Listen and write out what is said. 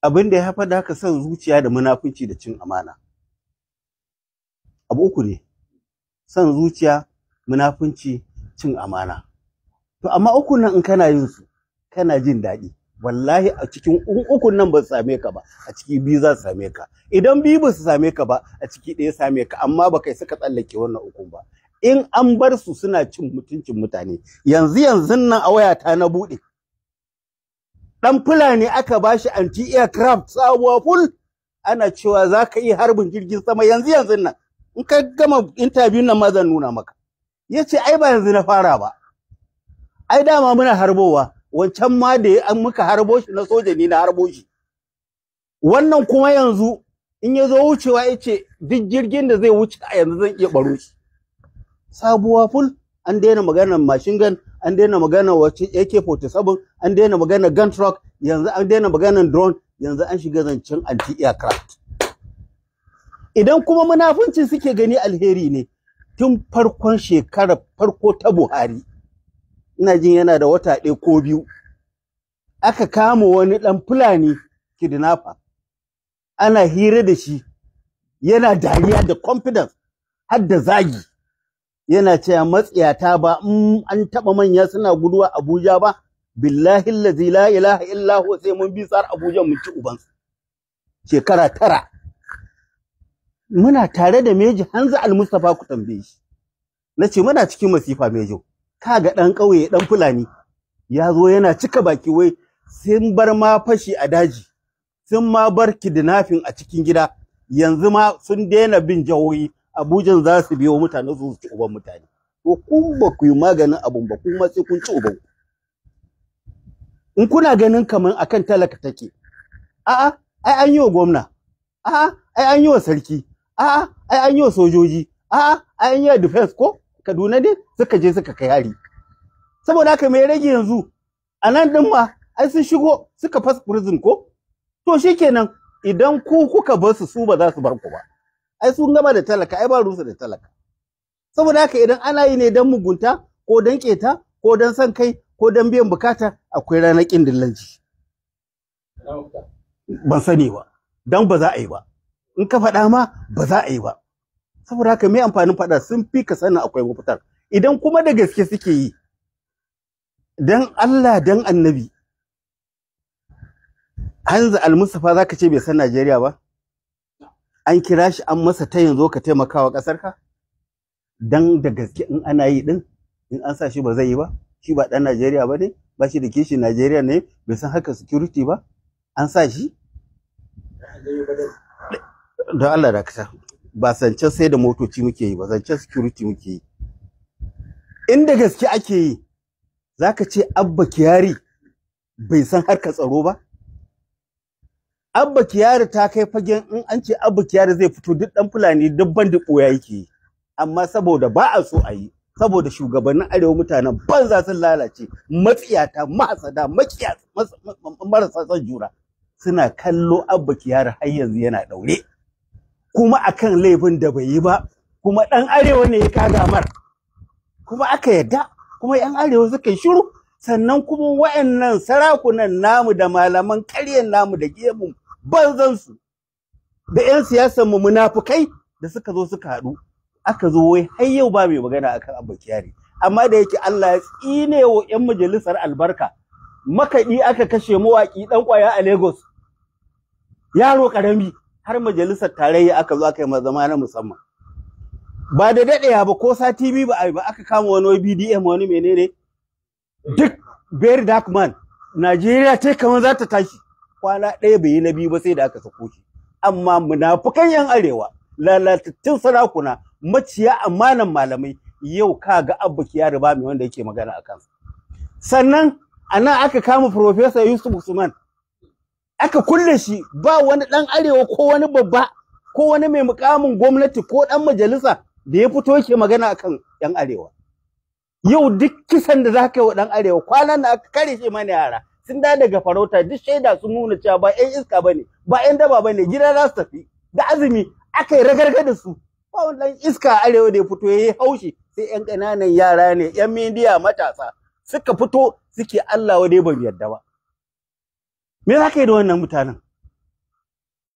Abin da ya haifar da haka son zuciya da munafunci da cin amana. Abu uku ne: son zuciya, munafunci, cin amana. To amma ukun nan in kana yin su, kana jin daɗi. Wallahi a cikin ukun nan ba su same ka ba, a ciki biyu za su same ka. Idan biyu ba su same ka ba, a ciki ɗaya same ka, amma ba kai suka tsallake wannan ukun ba. In an bar su suna cin mutuncin mutane. Yanzu yanzun nan a wayata na buɗe. Ɗan Fulani aka bashi anti-aircraft sabuwa full, ana cewa za ka iya harbin jirgin sama yanzu yanzun nan. In ka gama interview nan ma zan nuna maka. Ya ce ai ba yanzu na fara ba. Ai dama muna harbowa, wancan ma da an muka harbo shi na soja ne na harbo shi. Wannan kuma yanzu in ya zo wucewa ya ce duk jirgin da zai wuce a yanzu zan iya baro shi. Sabuwa full, an daina maganar machine gun, an daina maganar wace AK-47, an daina maganar gun truck, yanzu an daina maganar drone, yanzu an shiga zancen anti-aircraft. Idan kuma munafunci suke gani alheri ne, tun farkon shekarar farko ta Buhari, ina jin yana da wata ɗaya ko biyu, aka kama wani ɗan Fulani kidnapper, ana hira da shi, yana dariya da confidence, har da zagi. Yana cewa matsiyata ba in an taɓa manya suna guduwa Abuja ba, billahi allazi la ilaha illa huwa sai mun bi tsar Abuja mun ci ubansu. Shekara 9 muna tare da Meji Hanza Al-Mustapha, ku tambaye shi. Nace muna cikin masifa Mejo. Kaga ɗan ƙauye ɗan Fulani ya zo yana cika baki wai sun bar ma fashi a daji, sun ma bar kidnapping a cikin gida, yanzu ma sun daina bin jihohi, Abujan za su biyo mutane su ci uban mutane. To kun ba ku yi maganin abun ba, kuma sai kun ci uban. In kuna ganin kaman akan talaka take, a'a ai an yi wa gwamna, a'a ai an yi wa sarki, a'a ai an yi wa sojoji, a'a ai an yi wa defense ko Kaduna ne suka je suka kai hari. Saboda haka me rage yanzu? A nan din ma ai sun shigo suka fas prison ko? To shikenan, idan ku kuka bar su, su ba za su bar ku ba. Ai sun gama da talaka, ai ba rusu da talaka. Saboda haka idan ana yi ne don mugunta ko don keta ko don son kai ko don biyan bukata, akwai ranar ƙin dillanci. Ban sani ba, don ba za a yi ba. In ka faɗa ma ba za a yi ba. Saboda haka me amfanin faɗa, sun fi ka sanin akwai mafitar. Idan kuma da gaske suke yi, dan Allah dan Annabi, Hanza Al-Mustapha zaka ce bai san Najeriya ba? An kira shi an masa ta yanzu ka taimaka wa ƙasar ka? Dan da gaske in ana yi din, in an sa shi ba zai yi ba? Shi ba ɗan Najeriya ba ne? Ba shi da kishin Najeriya ne? Bai san haka security ba? An sa shi? Don Allah dakata. Ba zancen sai da motoci muke yi ba, zancen security muke yi. Inda gaske ake yi, zaka ce Abba Kyari bai san harkar tsaro ba? Abba Kyari ta kai fagen in an ce Abba Kyari zai fito duk ɗan Fulani duk bandi ɓoya yake yi. Amma saboda ba a so a yi, saboda shugabannin arewa mutanen banza sun lalace, matsiyata, mahasada, makiya, marasa son jura, suna kallo Abba Kyari har yanzu yana ɗaure. Kuma akan laifin da bai yi ba, kuma ɗan arewa ne ya kaga mar. Kuma aka yadda, kuma 'yan arewa suka yi shiru. Sannan kuma wa'annan sarakunan namu da malaman ƙaryan namu da gemun banzansu da 'yan siyasan mu munafukai da suka zo suka haɗu, aka zo wai har yau ba mai magana akan Abba Kyari. Amma da yake Allah ya tsine wa 'yan majalisar albarka, makaɗi aka kashe mawaƙi ɗan ƙwaya a Lagos, yaro ƙarami, har majalisar tarayya aka zo aka yi zama na musamman. Ba da daɗewa ba, ko sati biyu ba a yi ba, aka kama wani BDM wani menene, duk very dark man. Najeriya ce kamar za ta tashi. Kwana ɗaya bai yi na biyu ba sai da aka sako shi. Amma munafukan yan arewa, lalatattun sarakuna, maciya amanan malamai, yau ka ga Abba Kyari ba mai wanda yake magana a kansa. Sannan a nan aka kama Professor Yusuf Usman, aka kulle shi, ba wani ɗan arewa ko wani babba ko wani mai mukamin gwamnati ko ɗan majalisa da ya fito yake magana akan yan arewa. Yau duk kisan da zaka yi wa ɗan arewa, kwanan da aka kare shi mana yara sun da daga farauta, duk shaida sun nuna cewa ba ƴan iska bane, ba ƴan daba bane, gida za su tafi da azumi, aka yi ragarga da su. Ba wani ɗan iska a arewa da ya fito ya yi haushi, sai ƴan ƙananan yara ne, ƴan midiya matasa suka fito suke Allah wadai ban yarda ba. Me za ka yi da wannan mutanen?